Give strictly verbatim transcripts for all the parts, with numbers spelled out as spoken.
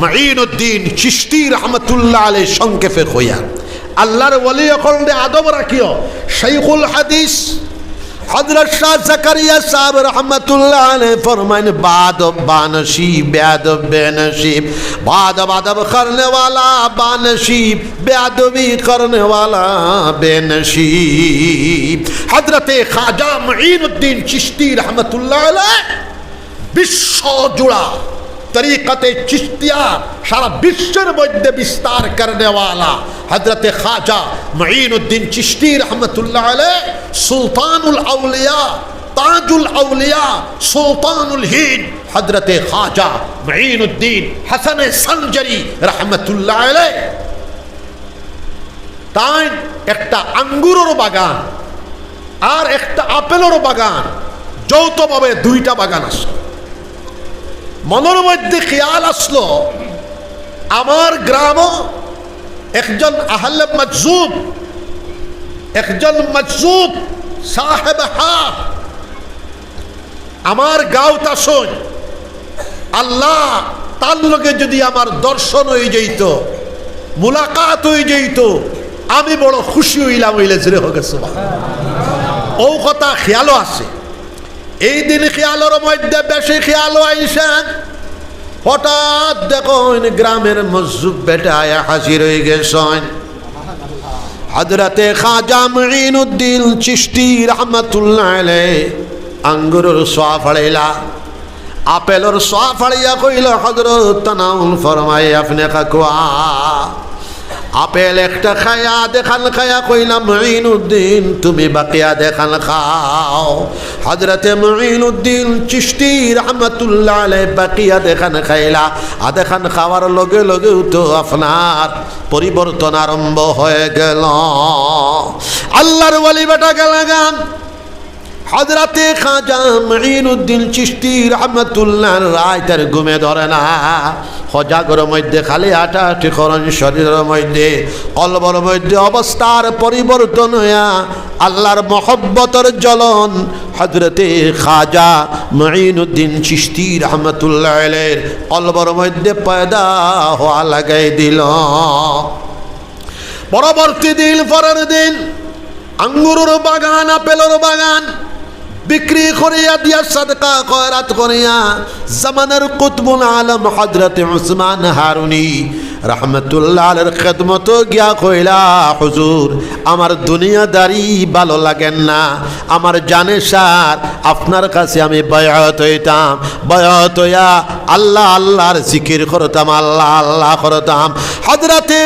মুঈনুদ্দিন চিশতি রহমতুল্লাহ আলাইহি সংক্ষেপে কইয়া, আল্লাহর ওলি অকলরে আদব রাখিও। শাইখুল হাদিস হযরত শাহ জাকারিয়া সাহেব রহমতুল্লাহ আলাইহি ফরমাইন, বাদব বানশিব, বেয়াদব বেনশিব, বাদব আদব করনে ওয়ালা, বানশিব বেয়াদবি করনে ওয়ালা, বেনশিব। হযরতে খাজা মুঈনুদ্দিন চিশতি রহমতুল্লাহ আলাইহি বিশ্ব জুড়া তরিকতে চিশতিয়া সারা বিশ্বর মধ্যে বিস্তার করনেওয়ালা হযরতে খাজা মুঈনুদ্দিন চিশতি রহমতুল্লাহ আলাইহি, সুলতানুল আউলিয়া, তাজুল আউলিয়া, সুলতানুল হিন্দ হযরতে খাজা মুঈনুদ্দিন হাসানে সানজারি রহমতুল্লাহ আলাইহি। তাই একটা আঙ্গুরর বাগান আর একটা আপেলর বাগান, যৌথভাবে দুইটা বাগান আছে। মনর মধ্যে খেয়াল আসলো, আমার গ্রামও একজন আহলে মজজুব, একজন মজজুব সাহেব হা আমার গাঁওত আছইন, আল্লাহ তার লগে যদি আমার দর্শন অই যাইত, মুলাকাত অই যাইত, আমি বড় খুশি অইলাম। অইলে জোরে হোক সুবহান। অউ কথা খেয়ালও আছে। এই দিন খেয়ালর মধ্যে বেশি খেয়ালও আইছে। হঠাৎ দেখইন গ্রামর মজজুব বেটা আইয়া হাজির অই গেছইন। হযরতে খাজা মুঈনুদ্দিন চিশতি রহমতুল্লাহ আলাইহি আঙ্গুরর ছোয়া ফাড়িলা, আপেলর ছোয়া ফাড়িয়া কইল, হযরত তানাউল ফরমাই, আপনে খাউক্কা। আপেল একটা খাইয়া, আধেখান খাইয়া কইলা, মুঈনুদ্দিন, তুমি বাকি আধেখান খাও। হযরতে মুঈনুদ্দিন চিশতি রহমতুল্লাহ আলাইহি বাকি আধেখান খাইলা। আধেখান খাওয়ার লগে লগেউ তো আপনার পরিবর্তন আরম্ভ হয়ে গেল। আল্লাহর ওলি বেটা গেলাগা। হযরতে খাজা মুঈনুদ্দিন চিশতি রহমতুল্লাহ রাইত আর ঘুমে ধরে না। হজাগর মধ্যে খালি আটাআটি করইন, শরীরর মধ্যে, কলবর মধ্যে অবস্থার পরিবর্তন অইয়া আল্লাহর মহব্বতর জ্বলন হযরতে খাজা মুঈনুদ্দিন চিশতি রহমতুল্লাহ আলাইহির কলবর মধ্যে পয়দা হওয়া লাগাই দিল। পরবর্তী দিন, পরের দিন, আঙ্গুরর বাগান, আপেলর বাগান বিক্রি করিয়া দিয়া, সাদকা খয়রাত করিয়া, জামানার কুতবুল আলম হযরতে উসমান হারুনি রহমতুল্লাহ আলাইহির খেদমতো গিয়া কইলা, হুজুর, আমার দুনিয়াদারি ভালো লাগের না, আমার জানে সার, আপনার কাছে আমি বায়াত অইতাম, বায়াত অইয়া আল্লাহ আল্লাহর জিকির করতাম, আল্লাহ আল্লাহ করতাম। হযরতে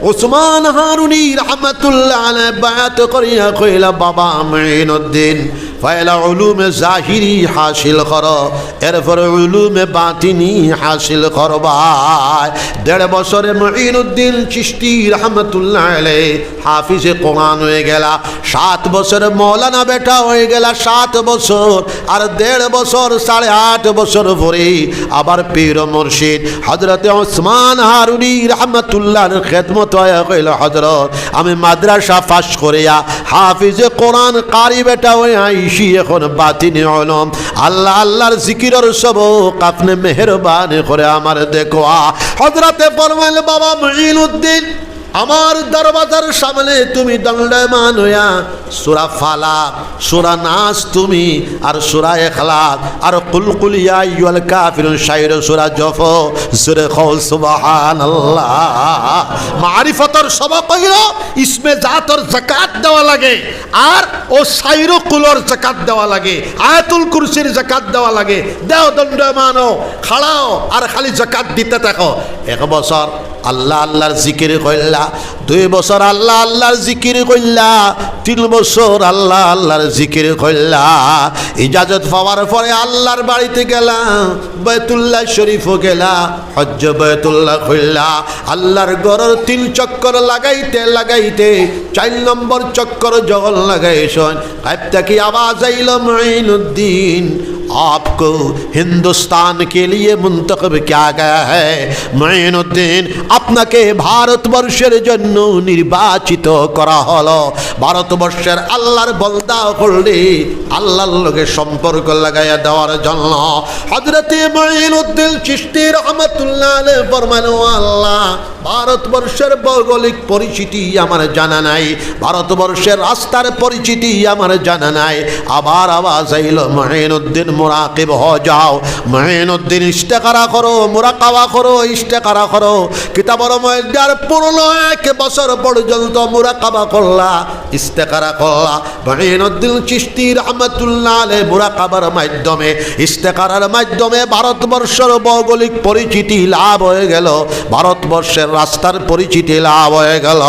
উসমান হারুনি রহমতুল্লাহ আলাইহি বায়াত করিয়া কইলা, বাবা মুঈনুদ্দিন, পয়লা উলুমে জাহিরি হাসিল করো, এরপরে উলুমে বাতিনি হাসিল করবায়। দেড় বছরে মুঈনুদ্দিন চিশতি রহমতুল্লাহ আলাইহি হাফিজে কোরআন অই গেলা, সাত বছরে মৌলানা বেটা অই গেলা, সাত বছর, আর দেড় বছর, সাড়ে আট বছর পরে আবার পীর মুর্শিদ হযরতে উসমান হারুনি রহমতুল্লাহর খেদমতো আইয়া কইল, হযরত, আমি মাদ্রাসা পাশ করিয়া হাফিজে কোরআন কারি বেটা অইয়া আইছি, এখন বাতিনি উলুম, আল্লাহ আল্লাহর জিকিরর সবক, আপনে মেহেরবানি করে আমারে দেখওয়া। হযরতে ফরমাইল, বাবা মুঈনুদ্দিন, আমার দরওয়াজার সামনে তুমি দণ্ডায়মান অইয়া সূরা ফালাক, সূরা নাস তুমি, আর সূরা ইখলাস, আর কুল কুল ইয়া আইয়ুহাল কাফিরুন, চাইরো সূরা জপো। জোরে কও সুবহানাল্লাহ। মারিফতর সবক অইলো ইসমে জাতর যাকাত দেওয়া লাগে, আর অউ চাইরো কুলর যাকাত দেওয়া লাগে, আয়াতুল কুরসির যাকাত দেওয়া লাগে। দেও দণ্ডায়মান অও, খাড়াও, আর খালি যাকাত দিতে থাকো। এক বছর আল্লাহ আল্লাহর জিকির কইলা, দুই বছর আল্লাহ আল্লাহর জিকির কইলা, তিন বছর আল্লাহ আল্লাহর জিকির কইলা। ইজাজত পাওয়ার পরে আল্লাহর বাড়িতে গেলা, বায়তুল্লাহ শরীফও গেলা, হজ্জে বায়তুল্লাহ কইলা। আল্লাহর ঘরর তিন চক্কর লাগাইতে লাগাইতে চাইর নম্বর চক্কর যখন লাগাইছইন, গায়েব থাকি আওয়াজ আইলো, মুঈনুদ্দিন, आपको हिंदुस्तान के लिए मुंतखब किया गया है। মঈনুদ্দিন, আপনাকে ভারতবর্ষের জন্য নির্বাচিত করা হলো ভারতবর্ষের আল্লাহর বন্দা অকলরে আল্লাহর লগে সম্পর্ক লাগাইয়া দেওয়ার জন্য। হযরতে মঈনুদ্দিন চিশতি রহমাতুল্লাহ আলাইহি ফরমাইন, "ও আল্লাহ, ভারতবর্ষের ভৌগোলিক পরিচিতি আমার জানা নাই, ভারতবর্ষের রাস্তার পরিচিতি আমার জানা নাই।" আবার আওয়াজ আইল, "মঈনুদ্দিন মুরাকিব হো যাও, মঈনুদ্দিন ইস্তেখারা করো, মুরাকাবা করো, ইস্তেখারা করো।" কিতাবর মধ্যে আর পনেরো এক বছর পর্যন্ত মুরাকাবা করলা, ইস্তেখারা করলা। মঈনুদ্দিন চিশতি রহমাতুল্লাহ আলাইহি মুরাকাবার মাধ্যমে, ইস্তেখারার মাধ্যমে ভারতবর্ষর ভৌগোলিক পরিচিতি লাভ হয়ে গেল, ভারতবর্ষের রাস্তার পরিচিতি লাভ হয়ে গেল।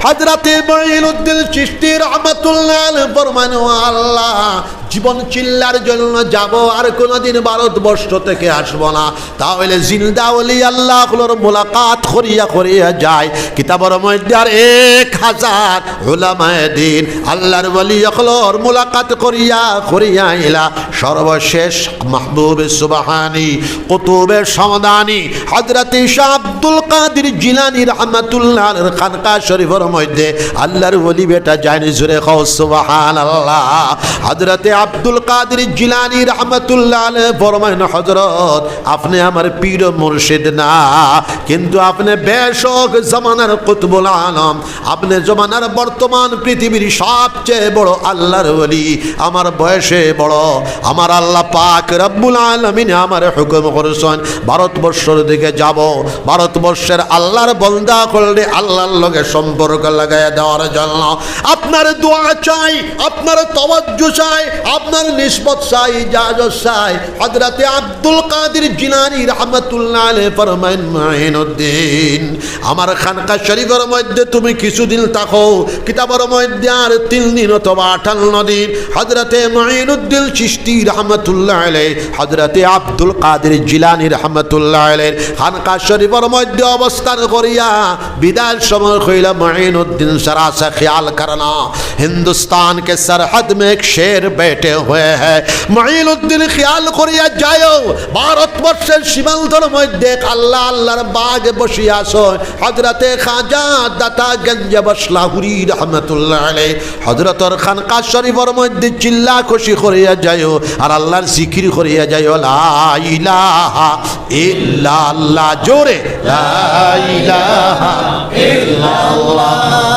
হযরতে মঈনুদ্দিন চিশতি রহমাতুল্লাহ আলাইহি ফরমান, "ও আল্লাহ, জীবন চিল্লার জন্য যাব, আর কোনোদিন ভারতবর্ষ থেকে আসব না।" তাহলে জিন্দা ওলি আল্লাহ অকলর মুলাকাত করিয়া করিয়া যায়। কিতাবর মধ্যে আর এক হাজার উলামায়ে দ্বীন আল্লাহর ওলি অকলর মুলাকাত করিয়া করিয়া আইলা। সর্বশেষ মাহবুবে সুবহানি, কুতুবে সমদানি, হযরতে শাহ আব্দুল কাদির জিলানী রহমাতুল্লাহ আলাইহির খানকা শরীফর মধ্যে আল্লাহর ওলি বেটা যাইন, জোরে কও সুবহানাল্লাহ। হযরতে আব্দুল কাদির জিলানী রহমাতুল্লাহ আলাইহি ফরমাইন, "হযরত, আপনি আমার পীর ও মুর্শিদ না, কিন্তু আপনি বেশক জমানার কুতুবুল আলম, আপনি জমানার বর্তমান পৃথিবীর সবচেয়ে বড় আল্লাহর ওলি। আমার বয়সে বড়, আমার আল্লাহ পাক রব্বুল আলামিন আমারে হুকুম করছেন ভারতবর্ষর দিকে যাব, ভারতবর্ষের আল্লাহর বন্দা অকলরে আল্লাহর লগে সম্পর্ক লাগাইয়া দেওয়ার জন্য। আপনার দোয়া চাই, আপনার তওয়াজ্জু চাই, আপনার নিসবত চাই, ইজাজত চাই।" হযরতে আব্দুল কাদির জিলানী রহমাতুল্লাহ আলাইহি ফরমাইন, "মঈনুদ্দিন, আমার খানকা শরীফর মধ্যে তুমি কিছুদিন থাকো।" কিতাবর মধ্যে আর তিন দিন অথবা আটান্ন দিন। হযরতে মঈনুদ্দিন চিশতি রহমাতুল্লাহ আলাইহি, হযরতে আব্দুল কাদির জিলানী রহমাতুল্লাহ আলাইহির খানকা শরীফর মধ্যে অবস্থান করিয়া বিদায় সময় কইলা, "মঈনুদ্দিন, জরা সা খিয়াল করনা, হিন্দুস্তান কে সরহদ মে এক শের বেঠে হুয়ে হ্যায়।" মঈনুদ্দিন, খিয়াল করিয়া যাইও, ভারতবর্ষের সীমান্তর মধ্যে এক আল্লাহ আল্লাহর বাঘ বসিয়া আছে। হযরতে খাজা দাতা গঞ্জ বখশ লাহুরি রহমাতুল্লাহ আলাইহি হযরতর খানকা শরীফর মধ্যে চিল্লা খুশি করিয়া যাইও, আর আল্লাহর জিকির করিয়া যাইও, "লা ইলাহা ইল্লাল্লাহ।" জোরে, "লা ইলাহা ইল্লাল্লাহ।"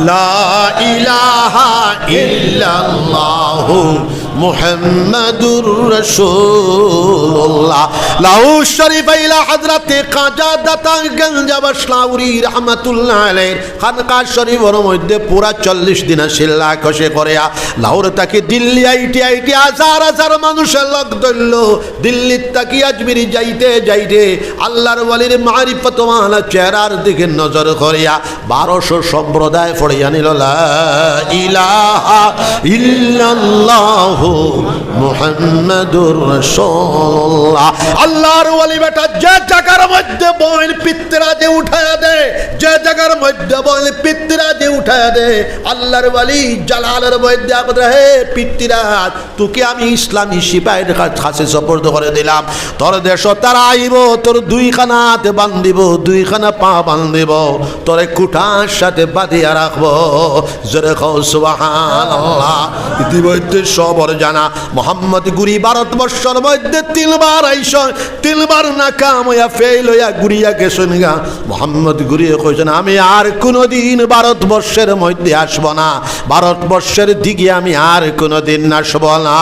লা ইলাহা ইল্লাল্লাহু মুহাম্মাদুর রাসূলুল্লাহ। লাহোর শরীফ আইলা হযরতে খাজা দাতা গঞ্জ বখশ লাহুরি রহমাতুল্লাহ আলাইহির খানকা শরীফর মধ্যে পুরা চল্লিশ দিন চিল্লা খুশি করিয়া লাহোর থাকি দিল্লি আইটি আইটি হাজার হাজার মানুষে লগ ধরলো। দিল্লির থাকি আজমির যাইতে যাইতে আল্লাহর ওলির মারিফতওয়ালা চেহারার দিকে নজর করিয়া বারোশো সম্প্রদায় পড়িয়া নিল, "লা ইলাহা ইল্লাল্লাহু মুহাম্মাদুর রাসূলুল্লাহ।" আল্লাহর ওলি বেটা যে জাগার মধ্যে বইল পিতরা দে উঠাইয়া দে, যে জাগার মধ্যে বইল পিতরা দে উঠাইয়া দে। আল্লাহর ওলি জালালের মধ্যে আবদ রহে পিতরা, তোকে আমি ইসলামী সিপাহীর কা-, কাছে সুপর্দ করে দিলাম। তোর দেশো তারা আইবো, তোর দুইখান আত বান্ধিবো, দুইখান পা বান্ধিবো, তোরে খুঁটার সাথে বাঁধিয়া রাখবো। জোরে কও সুবহানাল্লাহ। ইতিমধ্যে সবর জানা, মোহাম্মদ গুরি ভারতবর্ষর মধ্যে তিনবার আইসে, তিনবার নাকাম অইয়া ফেইল অইয়া ঘুরিয়া গেছইন গা। মোহাম্মদ গুরিয়ে কইছইন, "আমি আর কোনোদিন ভারতবর্ষের মধ্যে আসবো না, ভারতবর্ষের দিকে আমি আর কোনোদিন আসবো না।"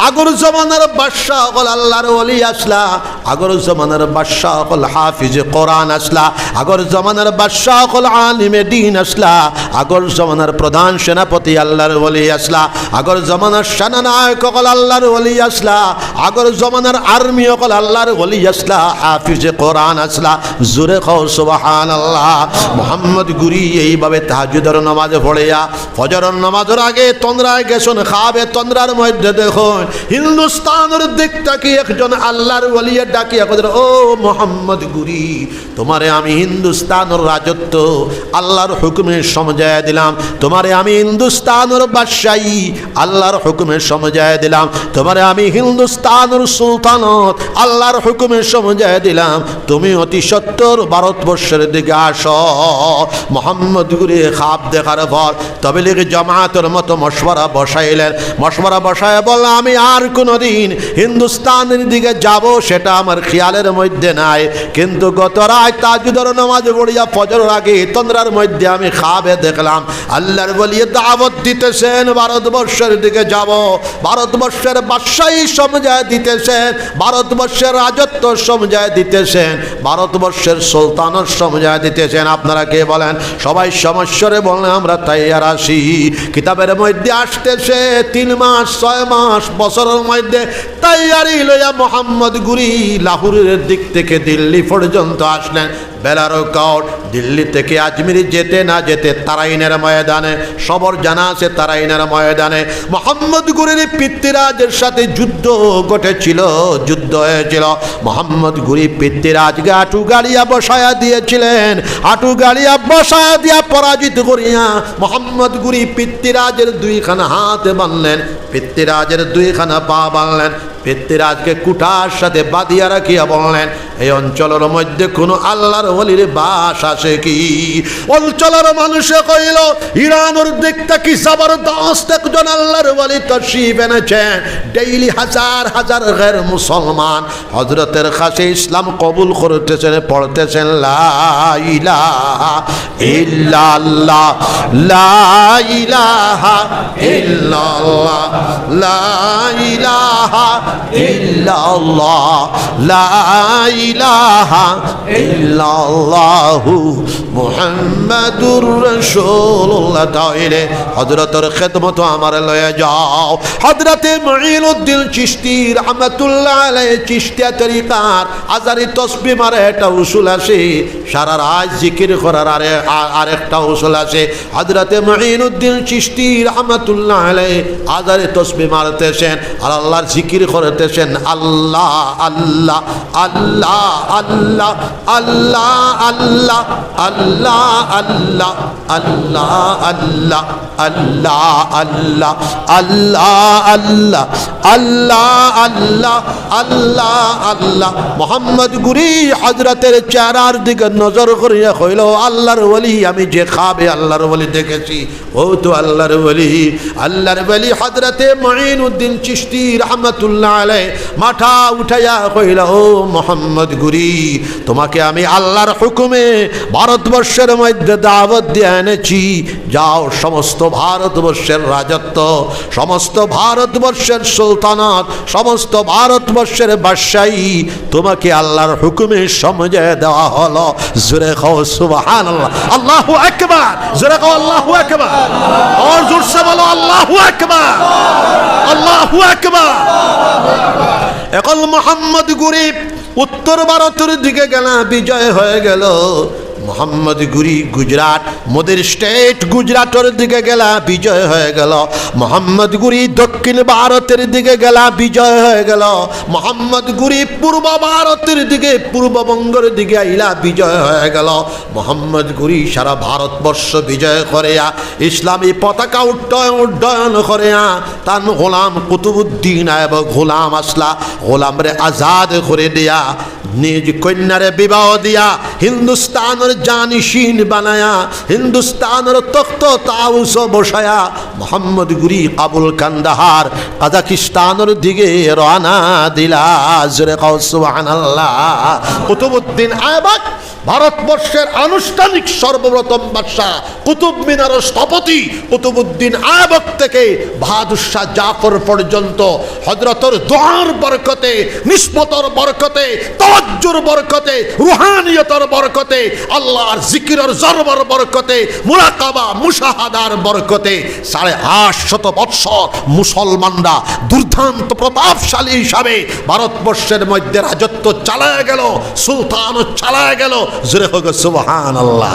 আগর জমানার বাদশা অকল আল্লাহর ওলি আছলা, আগর জমানার বাদশা অকল হাফিজে কোরআন আছলা, আগর জমানার বাদশা অকল আলিমে দ্বীন আছলা, আগর জমানার প্রধান সেনাপতি আল্লাহর ওলি আছলা। আগর জমানার সেনানায়ক অকল আল্লাহর ওলি আছলা, আগর জমানার আর্মি অকল আল্লাহর ওলি আছলা, হাফিজে কোরআন আছলা। জোরে কও সুবহানাল্লাহ। মোহাম্মদ গুরি এইভাবে তাহাজ্জুদর নামাজ পড়িয়া ফজরর নামাজর আগে তন্দ্রায় গেছইন, খাবে তন্দ্রার মধ্যে দেখইন হিন্দুস্তানর দিক থাকি একজন আল্লাহর ওলিয়ে ডাকিয়া কইরা, "ও মোহাম্মদ গুরি, তোমারে আমি হিন্দুস্তানর রাজত্ব আল্লাহর হুকুমে সমঝাইয়া দিলাম, তোমারে আমি হিন্দুস্তানর বাদশাহী আল্লাহর হুকুমে সমঝাইয়া দিলাম, তোমারে আমি হিন্দুস্তানর সুলতানত আল্লাহর হুকুমে সমঝাইয়া দিলাম, তুমি অতি সত্বর ভারতবর্ষর দিকে আসো।" মোহাম্মদ গুরি খাব দেখার পর তবলিগি জামাতর মতো মশওয়ারা বসাইলেন। মশওয়ারা বসায় বললেন, "আমি আর কোনোদিন হিন্দুস্তানর দিকে যাব, সেটা আমার খেয়ালর মধ্যে নাই, কিন্তু গত রাইত তাহাজ্জুদর নামাজ পড়িয়া ফজরর আগে তন্দ্রার মধ্যে আমি খাবে দেখলাম আল্লাহর ওলিয়ে দাওয়াত দিতেছেন ভারতবর্ষর দিকে যাব, ভারতবর্ষর বাদশাহী সমঝাইয়া দিতেছেন, ভারতবর্ষর রাজত্ব সমঝাইয়া দিতেছেন, ভারতবর্ষর সুলতানত সমঝাইয়া দিতেছেন। আপনারা কে বলেন?" সবাই সমস্বরে বললেন, "আমরা তৈয়ার আছি।" কিতাবর মধ্যে আসতেছে, তিন মাস, ছয় মাস, বছরর মধ্যে তৈয়ারি লইয়া মোহাম্মদ গুরি লাহোরর দিক থেকে দিল্লি পর্যন্ত আসলেন। বেলারো কাউট দিল্লি থেকে আজমির যেতে না যেতে তারাইনের ময়দানে, সবর জানা আছে তারাইনের ময়দানে মোহাম্মদ গুরির পৃথ্বীরাজের সাথে যুদ্ধ ঘটেছিল, যুদ্ধ হয়েছিল। মোহাম্মদ গুরি পৃথ্বীরাজকে আটু গাড়িয়া বসায়া দিয়েছিলেন, আটু গাড়িয়া বসায়া দিয়া পরাজিত করিয়া মোহাম্মদ গুরি পৃথ্বীরাজের দুইখানা হাত বানলেন, পৃথ্বীরাজের দুইখানা পা বানলেন, পৃথ্বীরাজকে কুঠার সাথে বাঁধিয়া রাখিয়া বললেন, "এই অঞ্চলর মধ্যে কোনো আল্লাহর ওলির বাস আছে কি?" অঞ্চলর মানুষে কইল, "ইরানর দিক থাকি জবরদস্ত একজন আল্লাহর ওলি তশরিফ এনেছেন, ডেইলি হাজার হাজার গের মুসলমান হযরতের কাছে ইসলাম কবুল করতেছেন, পড়তেছেন লা ইলাহা ইল্লাল্লাহ, লা ইলাহা ইল্লাল্লাহ, লা ইলাহা ইল্লাল্লাহ, লা ইলাহা ইল্লাল্লাহু মুহাম্মাদুর রাসূলুল্লাহ।" তাইলে হযরতের খেদমত আমারে লইয়া যাও। হযরতে মুঈনুদ্দিন চিশতি রহমাতুল্লাহ আলাইহি চিশতিয়া তরিকার আজারি তসবি মারে একটা উসুল আছে, সারা রাত জিকির করার আরে-, আ-, আরেকটা উসুল আছে। হযরতে মুঈনুদ্দিন চিশতি রহমাতুল্লাহ আলাইহি আজারে তসবি মারতেছেন আর আল্লাহর জিকির করতেছেন, আল্লাহ, আল্লাহ, আল্লাহ, আল্লাহ, আল্লাহ, আল্লাহ, আল্লাহ, আল্লাহ, আল্লাহ, আল্লাহ, আল্লাহ, আল্লাহ, আল্লাহ, আল্লাহ, আল্লাহ, আল্লাহ, আল্লাহ, আল্লাহ। মোহাম্মদ গুরি হযরতের চেহারার দিকে নজর করিয়া কইল, "আল্লাহর ওলি, আমি যে খাবে আল্লাহর ওলি দেখেছি, ও তো আল্লাহর ওলি।" আল্লাহর ওলি হযরতে মুঈনুদ্দিন চিশতি রহমাতুল্লাহ আলাইহি মাথা উঠাইয়া কইল, "ও মোহাম্মদ গুরি, তোমাকে আমি আল্লাহর হুকুমে ভারতবর্ষের মধ্যে দাওয়াত দিয়া এনেছি। যাও, সমস্ত ভারতবর্ষের রাজত্ব, সমস্ত ভারতবর্ষের সুলতানাত, সমস্ত ভারতবর্ষের বাদশাহী তোমাকে আল্লাহর হুকুমে সমঝে দেওয়া হলো।" জোরে কও সুবহানাল্লাহ, আল্লাহু আকবার। জোরে কও আল্লাহু আকবার। আর জোরসে বলো আল্লাহু আকবার, আল্লাহু আকবার। এখন মোহাম্মদ গুরি উত্তর ভারতর দিকে গেলা, বিজয় হয়ে গেল। মোহাম্মদ গুরি গুজরাট, মোদির স্টেট গুজরাটর দিকে গেলা, বিজয় হয়ে গেল। মোহাম্মদ গুরি দক্ষিণ ভারতর দিকে গেলা, বিজয় হয়ে গেল। মোহাম্মদ গুরি পূর্ব ভারতর দিকে, পূর্ববঙ্গর দিকে আইলা, বিজয় হয়ে গেল। মোহাম্মদ গুরি সারা ভারতবর্ষ বিজয় করিয়া, ইসলামী পতাকা উড্ডয়ন, উড্ডয়ন করিয়া, তান গোলাম কুতুবুদ্দিন আইবক গোলাম আছলা, গোলামরে আজাদ করে দিয়া, নিজ কন্যারে বিবাহ দিয়া, হিন্দুস্তানর জানিশিন বানায়া, হিন্দুস্তানর তখত তাউস বসায়া, মোহাম্মদ গুরি কাবুল কান্দাহার কাজাকিস্তানর দিকে রওয়ানা দিলা। জোরে কও সুবহানাল্লাহ। কুতুবুদ্দিন আইবক ভারতবর্ষের আনুষ্ঠানিক সর্বপ্রথম বাদশাহ, কুতুব মিনারর স্থপতি কুতুবুদ্দিন আইবক থেকে বাহাদুর শাহ জাফর পর্যন্ত হযরতর দোয়ার বরকতে, নিসবতর বরকতে, তাওয়াজ্জুর বরকতে, রুহানিয়তর বরকতে আল্লাহর জিকিরর জরবর বরকতে, মুরাকাবা, মুশাহাদার বরকতে সাড়ে আটশত বৎসর মুসলমানরা দুর্দান্ত প্রতাপশালী হিসাবে ভারতবর্ষের মধ্যে রাজত্ব চালায় গেল, সুলতান চালায় গেল। জোরে হোক সুবহানাল্লাহ।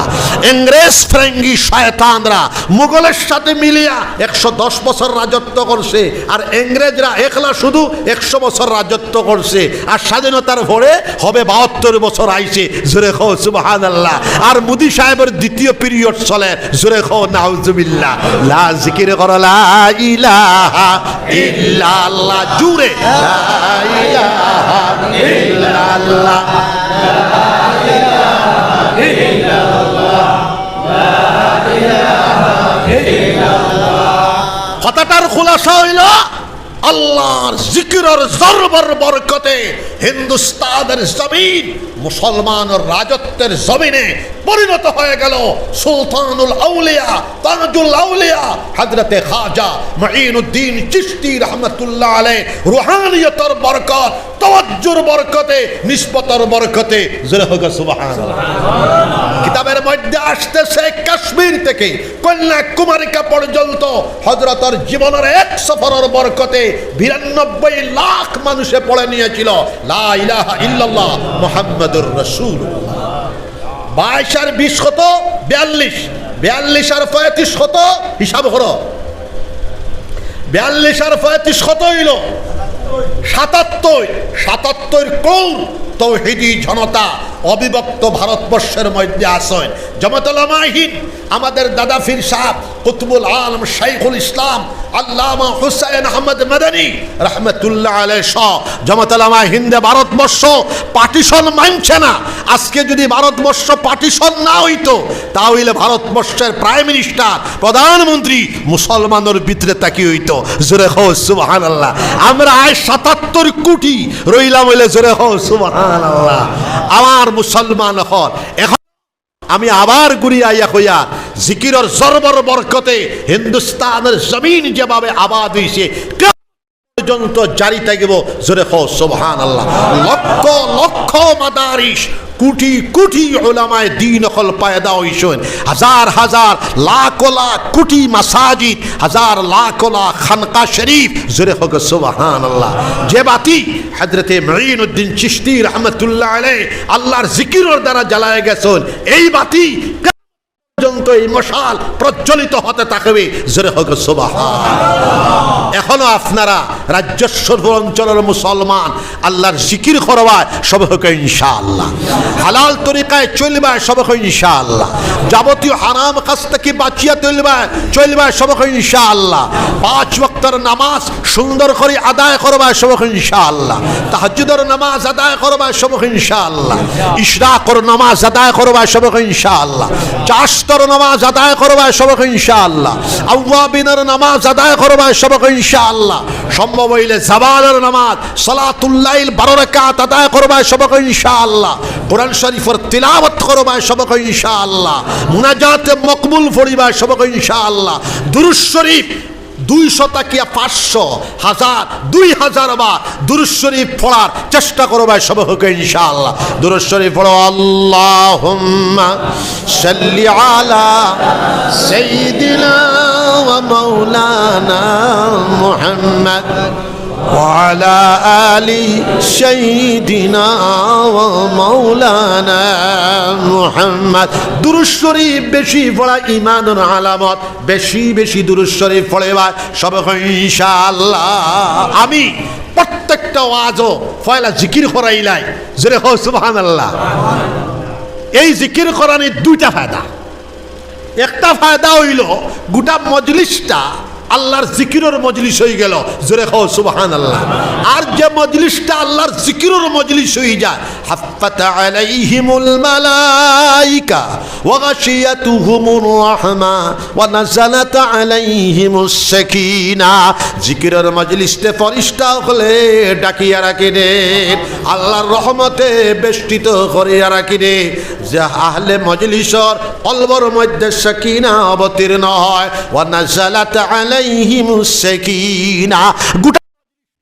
ইংরেজ ফিরিঙ্গি শয়তানরা মুঘলের সাথে মিলিয়া একশো দশ বছর রাজত্ব করছে, আর ইংরেজরা একলা শুধু একশো বছর রাজত্ব করছে, আর স্বাধীনতার পরে হবে বাহাত্তর বছর আইছে। জোরে কও সুবহানাল্লাহ। আর মোদি সাহেবের দ্বিতীয় পিরিয়ড চলে। জোরে কও নাউজুবিল্লাহ। লা জিকির করো লা ইলাহা ইল্লাল্লাহ। জোরে লা ইলাহা ইল্লাল্লাহ। কথাটার খুলাসা অইল, আল্লাহর জিকিরর জরবর বরকতে হিন্দুস্তানের জমিন মুসলমানর রাজত্বের জমিনে পরিণত হয়ে গেল। সুলতানুল আউলিয়া, তাজুল আউলিয়া হযরতে খাজা মুঈনুদ্দিন চিশতি রহমতুল্লাহ আলাইহির রুহানিয়তর বরকত, তাওয়াজ্জুর বরকতে, নিসবতর বরকতে। জোরে হোক সুবহানাল্লাহ। কিতাবের মধ্যে আসতেছে, কাশ্মীর থেকে কন্যাকুমারিকা পর্যন্ত হযরতর জীবনের এক সফরর বরকতে বিরানব্বই লাখ মানুষে পড়ে নিয়েছিল লা ইলাহা ইল্লাল্লাহ মুহাম্মাদুর রাসূলুল্লাহ। বাইশ আর বিশ কত? বিয়াল্লিশ। বিয়াল্লিশ আর পঁয়ত্রিশ কত? হিসাব করো। বিয়াল্লিশ আর পঁয়ত্রিশ কত অইল? সাতাত্তর। সাতাত্তর কোর তৌহিদি জনতা অবিভক্ত ভারতবর্ষের মধ্যে আছইন। জমাত উলামায়ে হিন্দ, আমাদের দাদা পীর সাহেব কুতুবুল আলম শাইখুল ইসলাম আল্লামা হুসাইন আহমদ মাদানী রহমতুল্লাহ আলাইহি সহ জমাত উলামায়ে হিন্দে ভারতবর্ষ পার্টিশন মানছে না। আজকে যদি ভারতবর্ষ পার্টিশন না হইতো, তাহলে ভারতবর্ষের প্রাইম মিনিস্টার, প্রধানমন্ত্রী মুসলমানর ভিতরে থাকি হইতো। জোরে কও সুবহানাল্লাহ। আমরা আজ সাতাত্তর কোটি রইলাম অইলে জোরে কও সুবহানাল্লাহ। আমার মুসলমান অকল, এখন আমি আবার ঘুরি আইয়া কইয়ার, জিকিরর জরবর বরকতে হিন্দুস্তানের জমিন যেভাবে আবাদ হইছে, কিয়ামত পর্যন্ত জারি থাকিব। জোরে কও সুবহানাল্লাহ। লক্ষ লক্ষ মাদারিস, কোটি কোটি উলামায়ে দ্বীন অকল পয়দা হইছইন, হাজার হাজার লাখ লাখ কোটি মাসাজিদ, হাজার লাখ লাখ খানকা শরীফ। জোরে কও সুবহানাল্লাহ। যে বাতি হযরতে মুঈনুদ্দিন চিশতি রহমতুল্লাহ আলাইহি আল্লাহর জিকিরর দ্বারা জ্বালায় গেছইন, এই বাতি পর্যন্ত এই মশাল প্রজ্বলিত হতে থাকবে। জোরে কও সুবহানাল্লাহ। এখনো আপনারা রাজ্যেশ্বরপুর অঞ্চলের মুসলমান আল্লাহর জিকির করবায় সবে কও ইনশাআল্লাহ। হালাল তরিকায় চলবায় সবে কও ইনশাআল্লাহ। যাবতীয় হারাম কাজ থাকি বাঁচিয়া চলবায়, চলবায় সবে কও ইনশাআল্লাহ। পাঁচ ওয়াক্তর নামাজ সুন্দর করি আদায় করবায় সবে কও ইনশাআল্লাহ। তাহাজ্জুদর নামাজ আদায় করবায় সবে কও ইনশাআল্লাহ। ইশরাকর নামাজ আদায় করবায় সবে কও ইনশাআল্লাহ। চাশতর নামাজ আদায় করবায় সবে কও ইনশাআল্লাহ। আওয়াবিনর নামাজ আদায় করবায় সবে কও ইনশাআল্লাহ। সম্ভব হইলে জাওয়ালর নামাজ, সালাতুল লাইল বারো রাকাত আদায় করবায় সবে কও ইনশাআল্লাহ। কোরআন শরীফর তিলাওয়াত করবায় সবে কও ইনশাআল্লাহ। মুনাজাতে মকবুল পড়িবায় সবে কও ইনশাআল্লাহ। দুরূদ শরীফ দুইশো থাকিয়া পাঁচশো, হাজার, দুই হাজার বার দুরূদ শরীফ পড়ার চেষ্টা করবায় সবে কও ইনশাআল্লাহ। দুরূদ শরীফ পড়ো, আল্লাহুম্মা সাল্লি আলা সাইয়্যিদিনা ওয়া মাওলানা মুহাম্মদ ওয়া আলা আলি সাইয়্যিদিনা ওয়া মাওলানা মুহাম্মদ। দুরূদ শরীফ বেশি পড়া ইমানর আলামত। বেশি বেশি দুরূদ শরীফ পড়বায় সবে কও ইনশাআল্লাহ। আমি প্রত্যেকটা ওয়াজো পয়লা জিকির করাইলাই। জোরে কও সুবহানাল্লাহ। এই জিকির করানির দুইটা ফায়দা। একটা ফায়দা হইল, গোটা মজলিসটা আল্লাহর জিকিরর মজলিস হয়ে গেল। জোরে কও সুবহানাল্লাহ। আর যে মজলিসটা আল্লাহর জিকিরর মজলিস হয়ে যায়, হাফফাত আলাইহিমুল মালাইকা ওয়া গাশিয়াতুহুমুর রাহমা ওয়া নাযালাত আলাইহিমুস সাকিনা। জিকিরর মজলিসে ফেরেশতা অকলে ডাকিয়া রাখি দেইন, আল্লাহর রহমতে বেষ্টিত করিয়া রাখি দেইন। যে আহলে মজলিসর কলবর মধ্যে সাকিনা অবতীর্ণ হয়, ওয়া নাযালাত আলাইহিমুস সাকিনা। গোটা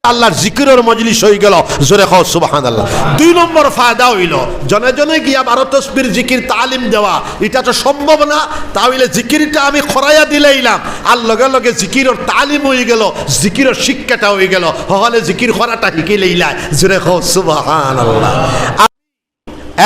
আল্লাহর জিকিরর মজলিস অইগেল। জোরে কও সুবহানাল্লাহ। দুই নম্বর ফায়দা অইলো, জনে জনে গিয়া বারো তসবির জিকির তালিম দেওয়া, ইটা তো সম্ভব না। তা অইলে জিকিরটা আমি করাইয়া দিলাইলাম, আর লগে লগে জিকিরর তালিম অইগেল, জিকিরর শিক্ষাটা অইগেল, হকলে জিকির করাটা হিকিলাইলায়। জোরে কও সুবহানাল্লাহ।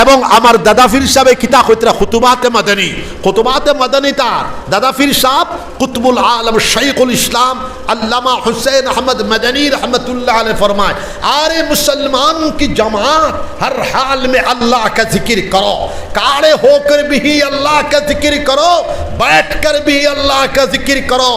এবং আমার দাদা পীর সাহেবে কিতা কইতরা, খুতুবাতে মাদানী, খুতুবাতে মাদানী তার দাদা পীর সাহেব কুতুবুল আলম শাইখুল ইসলাম আল্লামা হুসেন আহমদ মাদানী রহমতুল্লাহ আলাইহি ফরমায়, ارے مسلمان کی جماعت، ہر حال میں اللہ کا ذکر کرو، کھڑے ہو کر بھی اللہ کا ذکر کرو، بیٹھ کر بھی اللہ کا ذکر کرو۔